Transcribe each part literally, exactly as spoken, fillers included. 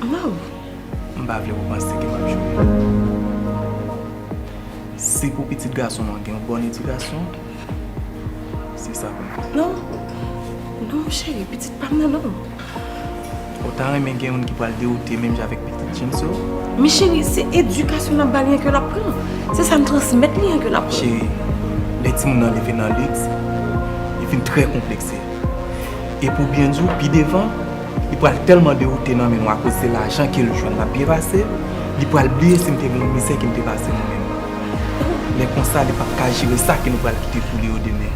Love. M pa vle pou w panse ke m ap jwe. Si pou pitit gason mwen gen yon bòn edikasyon, se sa pou m fè. Non, non, cheri, pitit pa m nan, non. Ou ta renmen gen youn ki pral dewoute menm jan avèk pitit James yo? Men cheri, se edikasyon n ap ba li an ke l ap pran. Se sa n transmèt li an ke l ap pran. Cheri, lè timoun nan leve nan lit, li vin trè konplekse. E pou byen di w, pi devan, li pral tèlman dewoute nan men nou akoz se lajan ke l jwenn l ap byen pase, li pral bliye si m te gen yon mizè ke m te pase mwen menm. Lè konsa, li p ap ka jere sa ke nou pral kite pou li yo demen.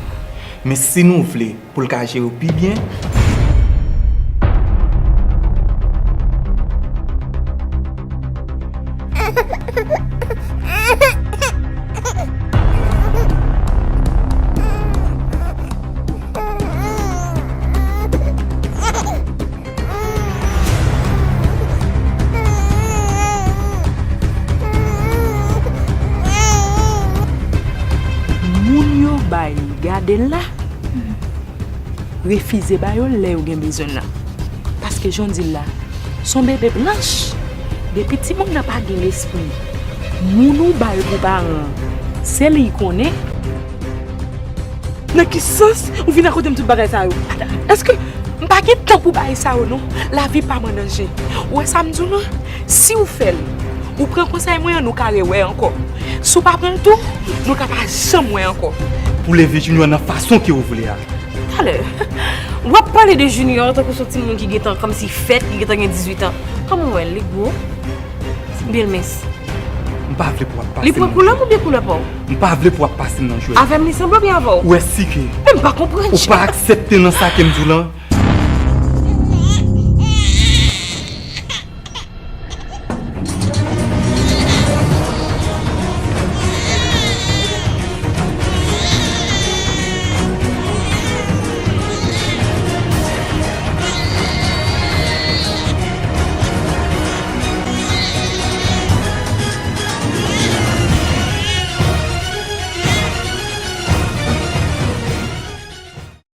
Men si nou vle pou l ka jere w pi byen, Moun yo bay gade l la, refize ba yo l lè yo gen bezwen l la. Paske jan w di l la, s on bebe blanch. Depi timoun nan pa gen lespri, moun ou bay pou paran an, se li l konnen. Nan ki sans ou vin rakonte m tout bagay sa yo? Èske m pa gen tan pou bagay sa yo non? Lavi pa m an danje. Ou wè sa m di w lan? Si w fè l, ou pran konsèy mwen an, nou ka rewè ankò. Si w pa pran l tou, nou ka pa janm wè ankò. Pou leve Junior nan fason ke w vle a. Talè, w ap pale de Junior tankou s on timoun ki gentan kòmsi fèt, ki gentan gen dizuit an. Kòman w wè l? Li gwo? Byen l mens. M pa vle pou w ap pase m nan jwe. Li pran koulè m oubyen koulè pa w? M pa vle pou w ap pase m nan jwe. Avè m li sanble oubyen avè w? Ou wè si ke... Men m pa konprann. Ou pa aksepte nan sa ke m di w lan.